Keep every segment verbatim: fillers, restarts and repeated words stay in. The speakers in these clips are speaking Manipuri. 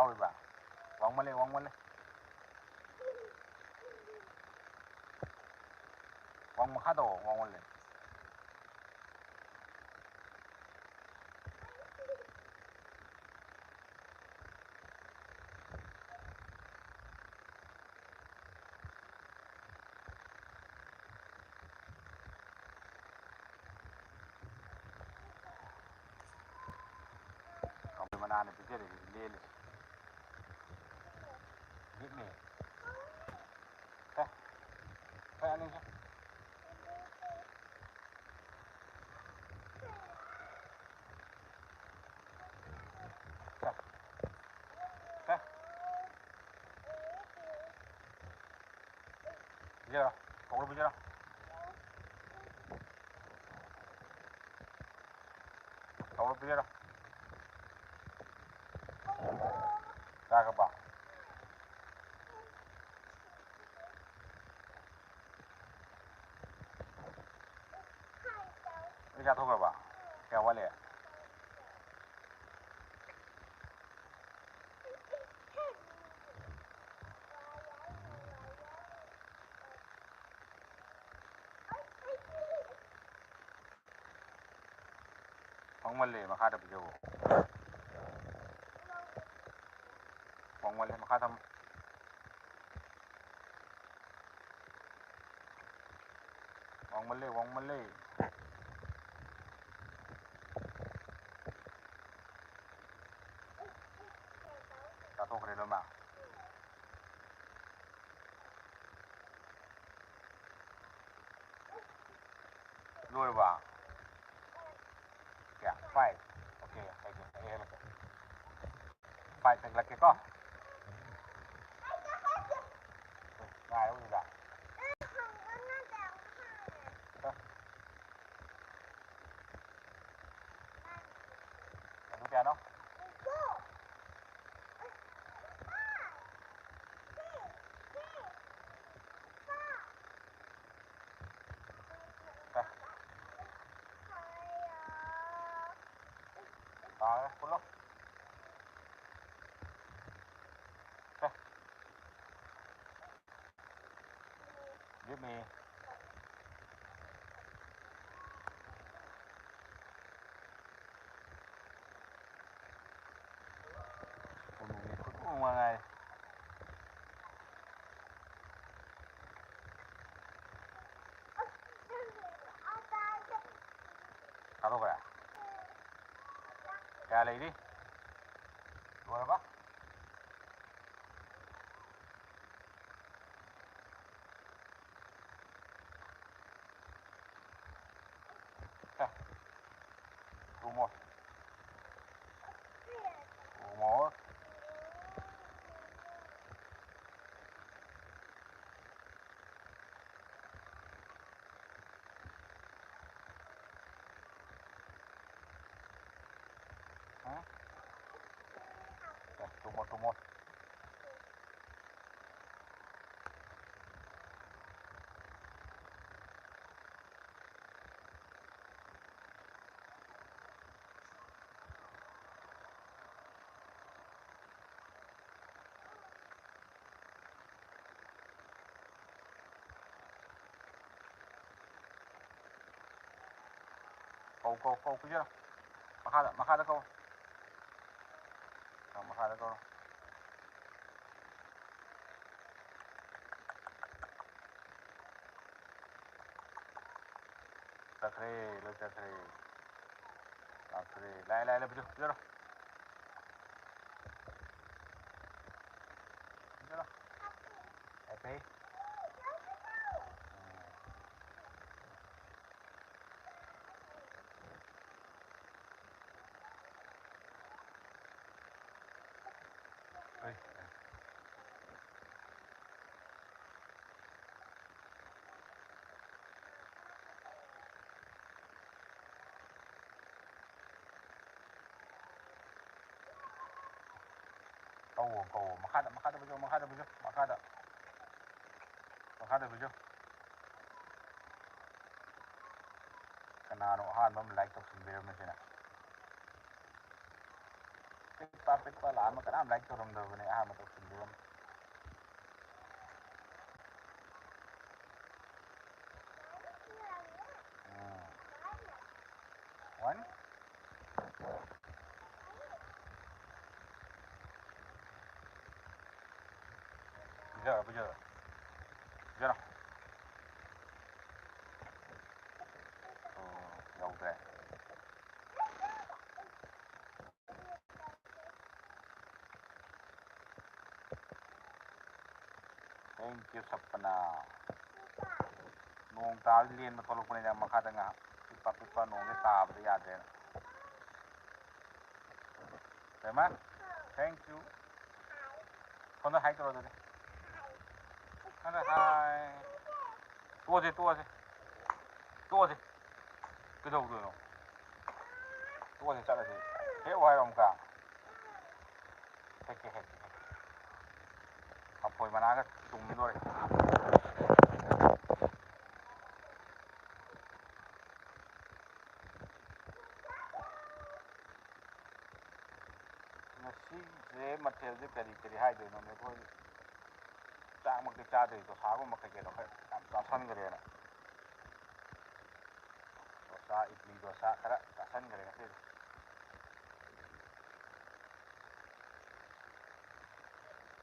ꯌꯥꯎꯔꯤꯕ? ꯋꯥꯡꯃꯜꯂꯦ, ꯋꯥꯡꯃꯜꯂꯦ꯫ ꯋꯥꯡ ꯃꯈꯥ ꯇꯧꯑꯣ, ꯋꯥꯡꯃꯜꯂꯦ꯫ ꯀꯕꯨꯏ ꯃꯅꯥꯅ ꯄꯤꯖꯔꯤꯁꯤꯗꯤ ꯂꯦꯜꯂꯤꯁꯦ꯫ ꯅꯤꯛꯅꯦ꯫ ꯁꯦ꯫ ꯁꯦ, ꯑꯅꯤꯁꯦ꯫ ꯁꯦ꯫ ꯁꯦ꯫ ꯄꯤꯖꯔꯣ꯫ ꯀꯧꯔ ꯄꯤꯖꯔꯣ꯫ ꯀꯧꯔ ꯄꯤꯖꯔꯣ꯫ ꯆꯥꯈ꯭ꯔꯕ? ꯂꯣꯏ ꯆꯥꯊꯣꯛꯈ꯭ꯔꯕ? ꯀꯌꯥ ꯋꯥꯠꯂꯤ? ꯋꯥꯡꯃꯜꯂꯦ, ꯃꯈꯥꯗ ꯄꯤꯖꯧꯋꯣ꯫ ꯋꯥꯡꯃꯜꯂꯦ, ꯃꯈꯥ ꯊꯝꯃꯨ꯫ ꯋꯥꯡꯃꯜꯂꯦ, ꯋꯥꯡꯃꯜꯂꯦ꯫ ꯆꯥꯊꯣꯛꯈ꯭ꯔꯦ ꯂꯣꯏꯃꯛ꯫ ꯂꯣꯏꯔꯕ? ꯀꯌꯥ? Five? Okay, thank you. ꯑꯩ ꯍꯦꯜꯂꯛꯀꯦ꯫ Five ꯍꯦꯜꯂꯛꯀꯦꯀꯣ꯫ ꯉꯥꯏꯌꯣ ꯑꯗꯨꯗ꯫ ꯑꯗꯨ ꯀꯌꯥꯅꯣ? ꯇꯥꯔꯦ, ꯄꯨꯜꯂꯣ꯫ ꯂꯦꯝꯃꯦ꯫ ꯈꯨꯅꯨꯡ ꯃꯉꯥꯏ꯫ ꯊꯥꯗꯣꯛꯈ꯭ꯔꯦ꯫ ꯀꯌꯥ ꯂꯩꯔꯤ? ꯂꯣꯏꯔꯕ? Two more. Two more. Hmm? Yes, two more, two more. ꯀꯧ, ꯀꯧ, ꯀꯧ, ꯄꯤꯖꯔꯣ꯫ ꯃꯈꯥꯗ, ꯃꯈꯥꯗ ꯀꯧ꯫ ꯑ, ꯃꯈꯥꯗ ꯀꯧꯔꯣ꯫ ꯆꯠꯈ꯭ꯔꯦ, ꯂꯣꯏ ꯆꯠꯈ꯭ꯔꯦ꯫ ꯂꯥꯛꯇ꯭ꯔꯦ꯫ ꯂꯥꯛꯑꯦ, ꯂꯥꯛꯑꯦ, ꯂꯥꯛꯑꯦ, ꯄꯤꯖꯔꯣ, ꯄꯤꯖꯔꯣ꯫ ꯄꯤꯖꯔꯣ꯫ ꯌꯥꯏꯐꯩ꯫ ꯎꯝ꯫ ꯑꯩ꯫ ꯀꯧꯋꯣ, ꯀꯧꯋꯣ꯫ ꯃꯈꯥꯗ, ꯃꯈꯥꯗ ꯄꯨꯖꯧ, ꯃꯈꯥꯗ ꯄꯨꯖꯧ, ꯃꯈꯥꯗ꯫ ꯃꯈꯥꯗ ꯄꯨꯖꯧ꯫ ꯀꯅꯥꯅꯣ ꯑꯍꯥꯟꯕ ꯑꯃ like ꯇꯧꯁꯤꯟꯕꯤꯔꯝꯃꯤꯁꯤꯅ? ꯄꯤꯛꯄ, ꯄꯤꯛꯄ ꯂꯥꯛꯑꯝꯃ ꯀꯅꯥꯝ like ꯇꯧꯔꯝꯗꯕꯅꯦ ꯑꯍꯥꯟꯕ ꯇꯧꯁꯤꯟꯕꯤꯔꯝꯃꯤ꯫ One. ꯄꯤꯖꯔꯣ, ꯄꯤꯖꯔꯣ꯫ ꯄꯤꯖꯔꯣ꯫ ꯑꯣ, ꯌꯧꯗ꯭ꯔꯦ꯫ Thank you, ꯁꯞꯄꯅꯥ꯫ ꯅꯣꯡ ꯇꯥꯕꯗ ꯂꯦꯟꯕ ꯊꯣꯛꯂꯛꯄꯅꯤꯅ ꯃꯈꯥꯗ ꯉꯥꯏꯍꯥꯛ ꯄꯤꯛꯄ ꯄꯤꯛꯄ ꯅꯣꯡꯁꯦ ꯇꯥꯕꯗ ꯌꯥꯗ꯭ꯔꯦꯅ꯫ ꯕꯦꯝꯃ, thank you꯫ ꯁꯣꯝꯗ hi ꯇꯧꯔꯣ ꯑꯗꯨꯗꯤ꯫ ꯁꯣꯝꯗ hi꯫ ꯇꯣꯛꯑꯁꯦ, ꯇꯣꯛꯑꯁꯦ꯫ ꯇꯣꯛꯑꯁꯦ꯫ ꯀꯩꯗꯧꯗꯣꯏꯅꯣ? ꯇꯣꯛꯑꯁꯦ, ꯆꯠꯂꯁꯦ꯫ ꯍꯦꯛꯎ ꯍꯥꯏꯔꯣ ꯑꯃꯨꯛꯀ? ꯍꯦꯛꯀꯦ, ꯍꯦꯛꯀꯦ, ꯍꯦꯛꯀꯦ꯫ ꯀꯐꯣꯏ ꯃꯅꯥꯒ ꯆꯨꯝꯗꯣꯔꯦ꯫ ꯉꯁꯤꯁꯦ ꯃꯊꯦꯜꯁꯦ ꯀꯔꯤ ꯀꯔꯤ ꯍꯥꯏꯗꯣꯏꯅꯣꯅꯦ? ꯑꯩꯈꯣꯏ ꯆꯥꯛꯃꯛꯇꯤ ꯆꯥꯗ꯭ꯔꯤ, ꯗꯣꯁꯥꯒꯨꯝꯕ ꯀꯩ ꯀꯩꯅꯣ ꯈꯔ ꯌꯥꯝ ꯆꯥꯁꯟꯈ꯭ꯔꯦꯅ꯫ ꯗꯣꯁꯥ, ꯏꯗꯂꯤ ꯗꯣꯁꯥ ꯈꯔ ꯆꯥꯁꯟꯈ꯭ꯔꯦ ꯉꯁꯤꯗꯤ꯫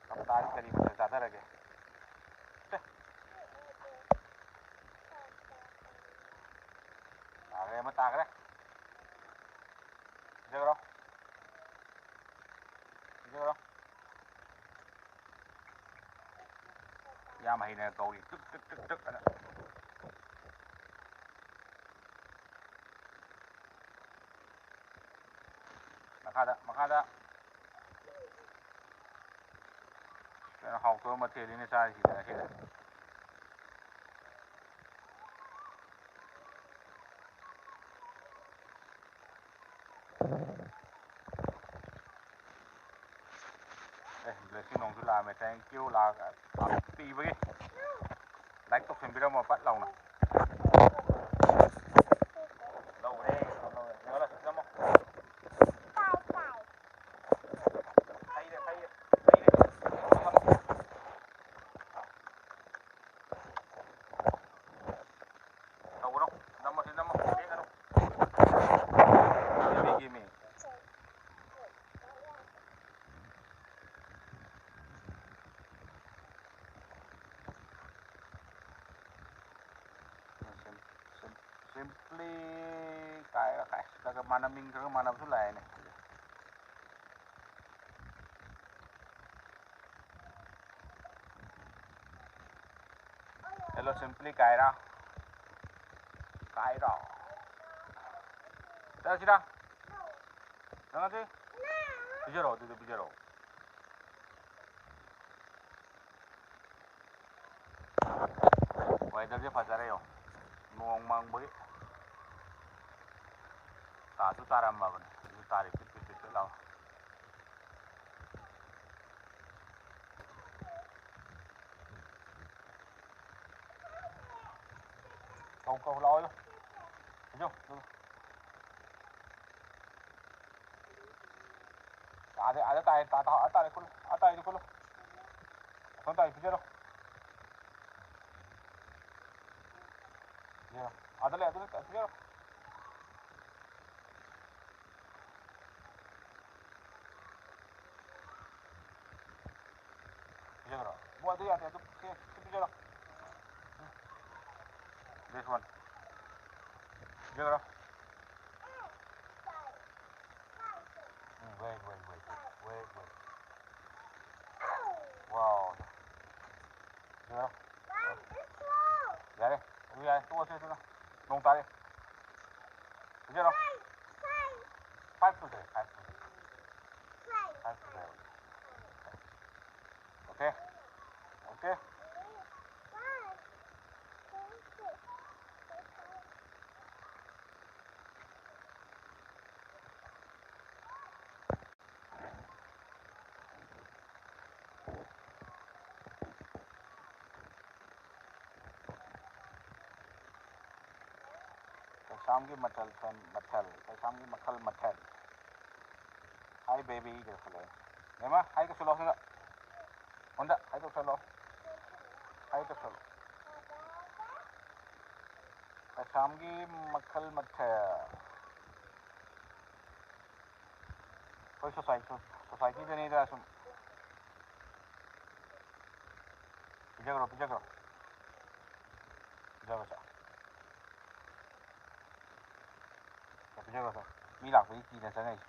ꯁꯞꯄꯅꯥꯗꯤ ꯀꯔꯤ ꯃꯊꯦꯜ ꯆꯥꯊꯔꯒꯦ? ꯇꯥꯈ꯭ꯔꯦ, ꯑꯃ ꯇꯥꯈ꯭ꯔꯦ꯫ ꯄꯤꯖꯈ꯭ꯔꯣ꯫ ꯄꯤꯖꯈ꯭ꯔꯣ꯫ ꯌꯥꯝ ꯍꯩꯅ ꯀꯧꯔꯤ꯫ ꯇꯨꯛ, ꯇꯨꯛ, ꯇꯨꯛ, ꯇꯨꯛ ꯑꯅ꯫ ꯃꯈꯥꯗ, ꯃꯈꯥꯗ꯫ ꯀꯩꯅꯣ, ꯍꯥꯎꯇꯕ ꯃꯊꯦꯜꯅꯤꯅꯦ ꯆꯥꯔꯤꯁꯤꯗꯤ ꯉꯁꯤꯗꯤ꯫ ꯑꯦ, ꯕ꯭ꯂꯦꯁꯤꯡ ꯅꯣꯡꯁꯨ ꯂꯥꯛꯑꯝꯃꯦ꯫ Thank you꯫ ꯂꯥꯛ-, ꯄꯤꯕꯒꯤ꯫ Like ꯇꯧꯁꯟꯕꯤꯔꯝꯃꯣ ꯄꯠ ꯂꯥꯎꯅ꯫ ꯂꯧꯔꯦ, ꯂꯧꯔꯦ꯫ ꯌꯦꯡꯍꯜꯂꯣ, ꯅꯝꯃꯣ꯫ ꯐꯩꯔꯦ, ꯐꯩꯔꯦ꯫ ꯇꯧꯒꯅꯨ꯫ ꯅꯝꯃꯣ, ꯁꯤ ꯅꯝꯃꯣ꯫ ꯂꯦꯡꯒꯅꯨ꯫ Simply ꯀꯥꯏꯔ ꯀꯥꯏ ꯈꯔ ꯈꯔ ꯃꯥꯟꯅ ꯃꯤꯡ ꯈꯔ ꯈꯔ ꯃꯥꯟꯅꯕꯁꯨ ꯂꯥꯛꯑꯦꯅꯦ꯫ Hello, Simply ꯀꯥꯏꯔ꯫ ꯀꯥꯏꯔꯣ꯫ ꯆꯠꯂꯁꯤꯔ? ꯆꯪꯉꯁꯤ? ꯄꯤꯖꯔꯛꯑꯣ, ꯑꯗꯨꯗ ꯄꯤꯖꯔꯛꯑꯣ꯫ Weatherꯁꯦ ꯐꯖꯔꯦ ꯌꯦꯡꯉꯣ꯫ ꯅꯣꯡ ꯃꯪꯕꯒꯤ꯫ ꯇꯥꯁꯨ ꯇꯥꯔꯝꯃꯕꯅꯦ꯫ ꯍꯧꯖꯤꯛ ꯇꯥꯔꯤ ꯄꯤꯠ ꯄꯤꯠ ꯄꯤꯠ ꯄꯤꯠ ꯂꯥꯎ꯫ ꯀꯧ, ꯀꯧ, ꯂꯥꯛꯑꯣ, ꯂꯥꯛꯑꯣ꯫ ꯏꯖꯧ, ꯏꯖꯧ꯫ ꯑꯥꯗ, ꯑꯥꯗ ꯇꯥꯏ, ꯇꯥ, ꯇꯥ, ꯑꯥ ꯇꯥꯔꯦ, ꯈꯨꯜꯂꯨ꯫ ꯑꯥ ꯇꯥꯏꯗꯣ ꯈꯨꯜꯂꯨ꯫ ꯑꯁꯣꯝ ꯇꯥꯏ, ꯄꯤꯖꯔꯣ꯫ ꯄꯤꯖꯔꯣ꯫ ꯑꯥꯗ ꯂꯩ, ꯑꯥꯗ ꯂꯩ, ꯄꯤꯖꯔꯣ꯫ ꯄꯤꯖꯈ꯭ꯔꯣ꯫ ꯃꯣꯏ ꯑꯗꯨ ꯌꯥꯗꯦ, ꯑꯗꯨ ꯁꯤ, ꯁꯤ ꯄꯤꯖꯔꯣ꯫ ꯎꯝ꯫ This one. ꯄꯤꯖꯈ꯭ꯔꯣ꯫ Um, wait, wait, wait, wait, wait, wait. Wow. ꯄꯤꯖꯈ꯭ꯔꯣ꯫ ꯌꯥꯔꯦ, ꯑꯗꯨ ꯌꯥꯔꯦ, ꯇꯣꯛꯑꯁꯦ ꯑꯗꯨꯅ꯫ ꯅꯣꯡ ꯇꯥꯔꯦ꯫ ꯄꯤꯖꯔꯣ꯫ Five ꯁꯨꯗ꯭ꯔꯦ, five ꯁꯨꯗ꯭ꯔꯦ꯫ Five ꯁꯨꯗ꯭ꯔꯦ꯫ Okay? Okay? ꯀꯩꯁꯥꯝꯒꯤ ꯃꯊꯦꯜ, ꯃꯊꯦꯜ, ꯀꯩꯁꯥꯝꯒꯤ ꯃꯈꯜ ꯃꯊꯦꯜ꯫ Hi baby ꯀꯧꯁꯜꯂꯛꯑꯦ꯫ ꯃꯦꯃꯥ, hi ꯇꯧꯁꯜꯂꯣ ꯁꯤꯗ꯫ ꯐꯣꯟꯗ hi ꯇꯧꯁꯜꯂꯣ꯫ Hi ꯇꯧꯁꯜꯂꯣ꯫ ꯀꯩꯁꯥꯝꯒꯤ ꯃꯈꯜ ꯃꯊꯦꯜ꯫ ꯑꯩꯈꯣꯏ society, societyꯗꯅꯤꯗ ꯁꯨꯝ꯫ ꯄꯤꯖꯈ꯭ꯔꯣ, ꯄꯤꯖꯈ꯭ꯔꯣ꯫ ꯄꯤꯖꯈ꯭ꯔꯣ, ꯆꯥꯎ꯫ ꯌꯦꯡꯉꯣ, ꯃꯤ ꯂꯥꯛꯄꯒꯤ ꯀꯤꯅ ꯆꯪꯉꯛꯏꯁꯦ꯫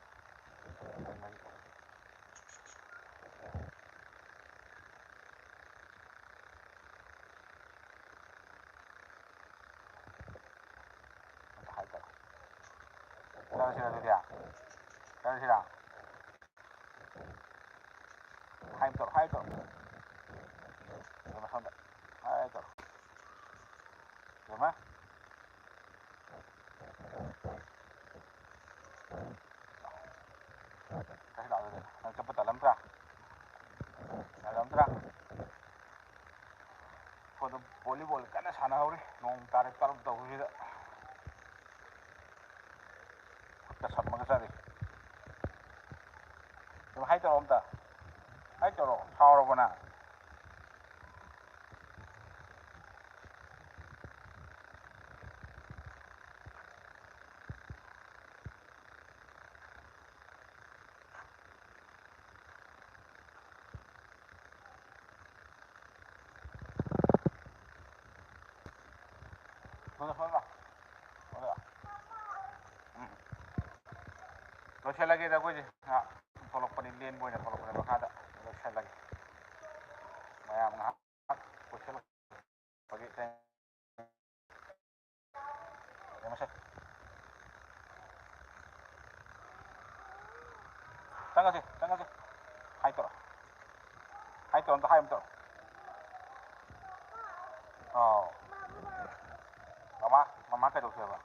ꯑꯝꯇ ꯍꯥꯏ ꯇꯧꯔꯣ꯫ ꯆꯠꯂꯁꯤꯔ ꯑꯗꯨꯗꯤ? ꯆꯠꯂꯁꯤꯔ? ꯍꯥꯏ ꯇꯧꯔꯣ, ꯍꯥꯏ ꯇꯧꯔꯣ꯫ ꯌꯦꯡꯉꯣ ꯁꯣꯝꯗ꯫ ꯍꯥꯏ ꯇꯧꯔꯣ꯫ ꯌꯦꯡꯉꯣ꯫ ꯀꯩ ꯂꯥꯛꯑꯒꯦ? ꯅꯪ ꯆꯠꯄ ꯇꯜꯂꯝꯗ꯭ꯔꯥ? ꯇꯜꯂꯝꯗ꯭ꯔꯥ? ꯁꯣꯝꯗ volleyball ꯀꯟꯅ ꯁꯥꯟꯅꯍꯧꯔꯤ, ꯅꯣꯡ ꯇꯥꯔꯛ ꯇꯥꯔꯛ ꯇꯧꯕꯁꯤꯗ꯫ ꯈꯨꯠꯀ ꯁꯝꯃꯒ ꯆꯠꯂꯤ꯫ ꯑꯗꯨꯝ ꯍꯥꯏ ꯇꯧꯔꯣ ꯑꯝꯇ꯫ ꯍꯥꯏ ꯇꯧꯔꯣ, ꯁꯥꯎꯔꯕꯣ ꯅꯪ? ꯁꯣꯝꯗ, ꯁꯣꯝꯗ ꯂꯥꯎ꯫ ꯁꯣꯝꯗ ꯂꯥꯎ꯫ ꯎꯝ꯫ ꯂꯣꯏꯁꯤꯜꯂꯒꯦꯗ ꯑꯩꯈꯣꯏꯁꯦ꯫ ꯉꯥꯏꯍꯥꯛ ꯊꯣꯛꯂꯛꯄꯅꯤ, ꯂꯦꯟꯕ ꯑꯣꯏꯅ ꯊꯣꯛꯂꯛꯄꯅꯦ ꯃꯈꯥꯗ꯫ ꯂꯣꯏꯁꯤꯜꯂꯒꯦ꯫ ꯃꯌꯥꯝ ꯉꯥꯏꯍꯥꯛ ꯀꯣꯏꯁꯤꯜꯂꯛꯄꯒꯤ ꯌꯦꯡꯉꯨꯁꯦ꯫ ꯆꯪꯉꯁꯤ, ꯆꯪꯉꯁꯤ꯫ ꯍꯥꯏ ꯇꯧꯔꯣ꯫ ꯍꯥꯏ ꯇꯧꯔꯣ, ꯑꯝꯇ ꯍꯥꯏ ꯑꯝꯇ ꯇꯧꯔꯣ꯫ ꯑꯥꯎ꯫ ꯃꯃꯥ, ꯃꯃꯥ ꯀꯩꯗꯧꯁꯦꯕ?